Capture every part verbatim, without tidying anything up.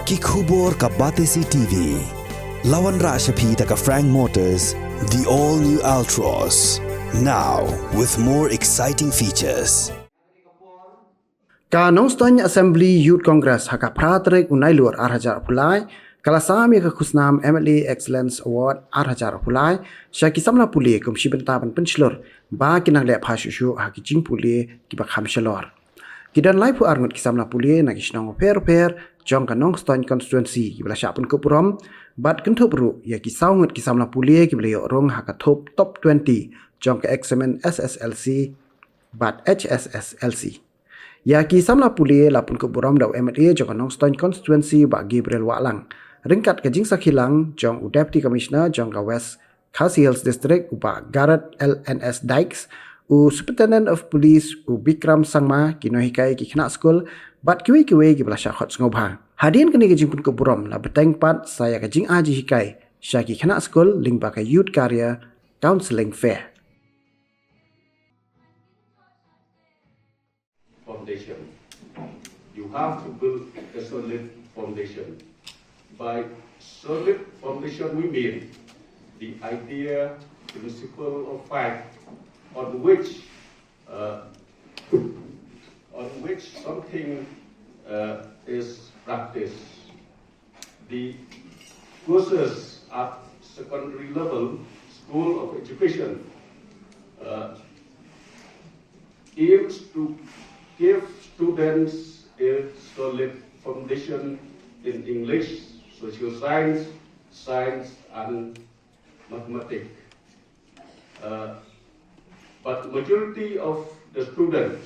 Ki khubor ka Batesi T V. La wanrah sha phi da ka Frank Motors, the all new Altroz. Now with more exciting features. Ka Nongstoiñ Assembly Youth Congress ha ka phra tarik u Nailur ar hajar arphew lai ka la sam ïa ka khusnam M L A Excellence Award ar hajar arphew lai sha ki samla pule kum shi bynta ban pynshlur ba kin nang leh bha shuh shuh ha ki jingpule kiba kham shalor. Ki don laiphew ar ngut ki samla pule na ki shnong bapher bapher jong ka Nongstoiñ constituency kiba la shah pynkup burom bad kynthup ruh ïa ki saw ngut ki samla pule kiba la ïoh rung ha ka thup top twenty jong ka eksamin S S L C bad H S S L C. Ïa ki samla pule la pynkup burom da u M L A jong ka Nongstoiñ constituency Bah Gabriel Wahlang, ryngkat ka jingsakhi lang jong u Deputy Commissioner jong ka West Khasi Hills District u Bah Garod L N S Dykes, u Superintendent of Police u Bikram Sangma, ki nonghikai ki khynnah skul bad kiwei kiwei kiba la shah khot sngewbha. Hadien kane ka jingpynkup burom la bteng pat sa ïa ka jingai jinghikai sha ki khynnah skul lyngba ka Youth Career Counselling Fair. Foundation. You have to build a solid foundation. By solid foundation, we mean the idea, principle of fact on which, uh, on which something, uh, is practiced. The courses at secondary level, School of Education, uh, aims to give students a solid foundation in English, social science, science, and mathematics. Uh, but majority of the students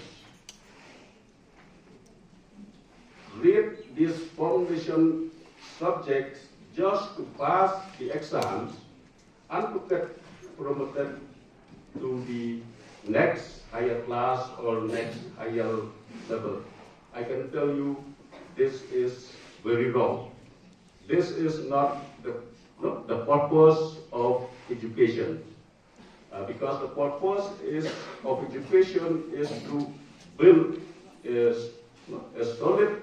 read these foundation subjects just to pass the exams and to get promoted to the next higher class or next higher level. I can tell you this is very wrong. This is not the, not the purpose of education. Uh, because the purpose is of education is to build a, a solid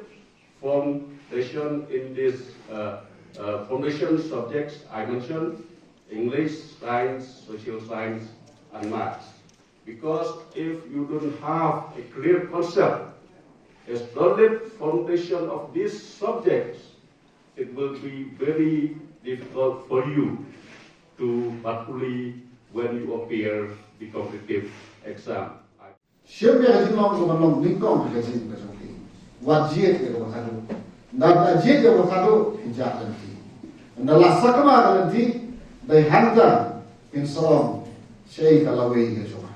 foundation in this, uh, uh, foundation subjects I mentioned, English, science, social science, and maths. Because if you don't have a clear concept, a solid foundation of these subjects, it will be very difficult for you to matriculate when you appear the competitive exam. Shim ïa ka jinglong kaba long nyngkong ha ka jingim ka jong phi. Wat jied ïa kaba khadduh. Nda la jied ïa kaba khadduh phin jah lynti. Nda la sakma ka lynti dei hangta phin sa ong shaei ka lawei ka jong nga.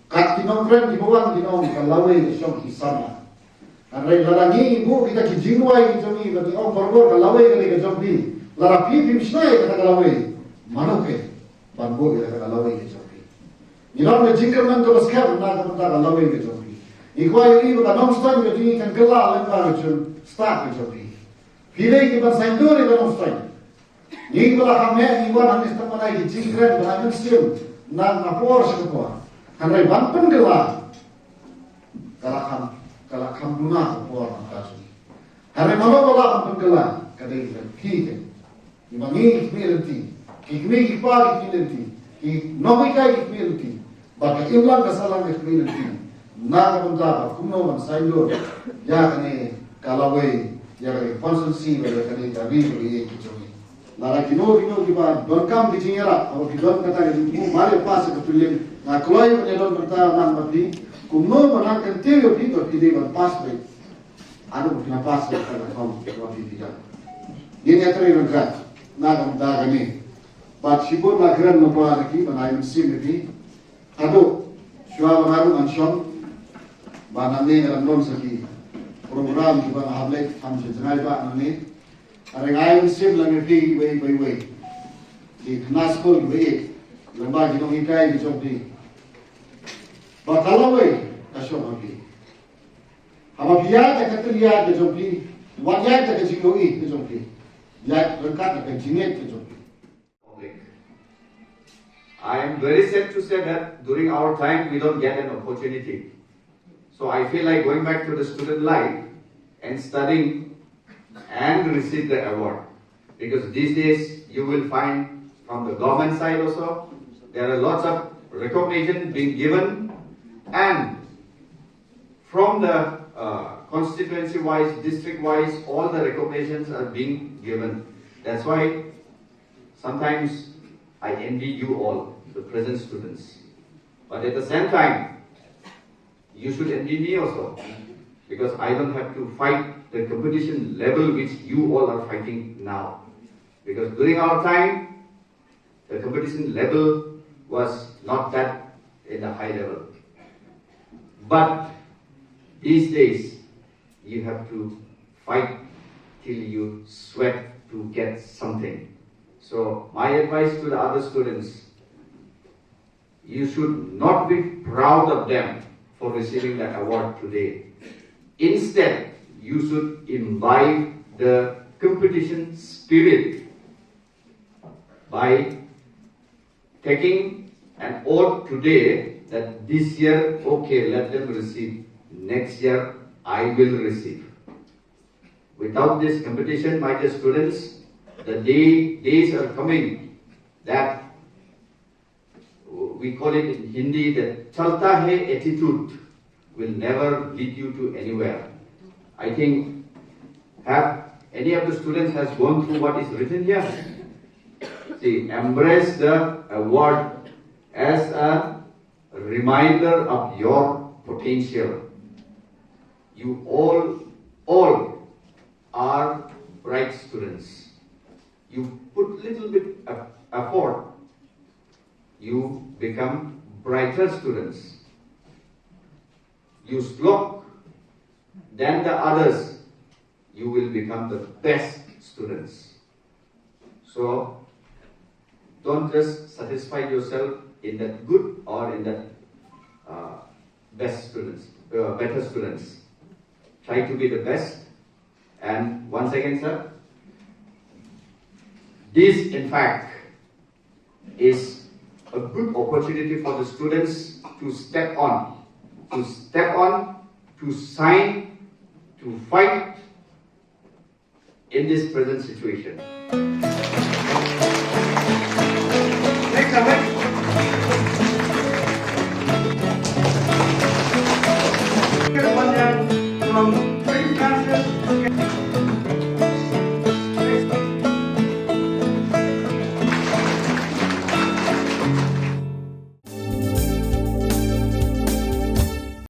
Kat ki nongkren kiba wan ki ong ka lawei ka shong ki samla. Hynrei lada ngi buh kita ki jingduwai ki jong ngi ba ngi ong barabor ka lawei ka dei ka jong phi, lada phi phim shna ïa kata ka lawei, mano phi ban buh ïa kata ka lawei ka jong phi? Ngi don ka jingkyrmen kaba skhem na ka bynta ka lawei ka jong phi. Ngi kwah ïohi ba ka Nongstoiñ ka jong ngi kan kylla lyngba ka jingstad ka jong phi. Phi dei ki ban saiñdur ïa ka Nongstoiñ. Ngi ba la kham heh ngi wan hangne tang ban ai ki jingkren ban ai mynsiem na ka por sha ka por. Hynrei ban pynkylla ka la kham, ka la kham duna ka por na ka jong. Hynrei mano ba la ban pynkylla ka dei ka phi ka. Ngi ma ngi ki kmie lynti, ki kmie ki kpa ki kmie lynti, ki nonghikai ki kmie lynti. Bad ka imlang ka sahlang ka kmie lynti na ka bynta ba kumno ban saiñdur ïa kane ka lawei, ïa kane ka constituency bad ïa kane ka ri bad ïa ki jong ngi. Lada kino kino kiba donkam ki jingïarap, haba phi don kata ka jingthmu, mar ïa pass ïa ka prelim. Nga kloi ban ïadon bynta nang bad phi, kumno ban nang kyntiew ïa phi ba phi dei ban pass beit. Haduh ba phi la pass ïa kata ka form kaba phi phi don. Ngin ïatrei ryngkat na ka bynta kane. Bad shibun la kren lypa da ki ban ai mynsiem ïa phi. Haduh shuwa ba nga ruh ngan shong ba nangne nga dang don sa ki program kiba nga hap leit, kham shu jngai ba nangne. Hynrei nga ai mynsiem lang ïa phi iwei pa iwei, ki khynnah skul kiba ïeit, lyngba ki nonghikai ki jong phi, ba ka lawei ka shong ha phi. Haba phi ïaid da ka tylli ïaid ka jong phi, wat ïaid da ka jingïohi ka jong phi, ïaid ryngkat da ka jingngeit ka jong phi. Public. I am very sad to say that during our time we don't get an opportunity. So I feel like going back to the student life and studying and receive the award. Because these days you will find from the government side also, there are lots of recognition being given, and from the uh, constituency wise, district wise, all the recognitions are being given. That's why sometimes I envy you all, the present students. But at the same time, you should envy me also, because I don't have to fight the competition level which you all are fighting now. Because during our time, the competition level was not that in a high level. But these days, you have to fight till you sweat to get something. So my advice to the other students, you should not be proud of them for receiving that award today. Instead, you should imbibe the competition spirit by taking an oath today that this year, okay, let them receive. Next year, I will receive. Without this competition, my dear students, the day, days are coming that we call it in Hindi that chalta hai attitude will never lead you to anywhere. I think, have any of the students has gone through what is written here? See, embrace the award as a reminder of your potential. You all, all are bright students. You put little bit of effort, you become brighter students. You slok than the others, you will become the best students. So don't just satisfy yourself in that good or in that uh, best students, uh, better students. Try to be the best. And once again, sir, this in fact is a good opportunity for the students to step on, to step on, to shine, to fight in this present situation. Next, Amit. From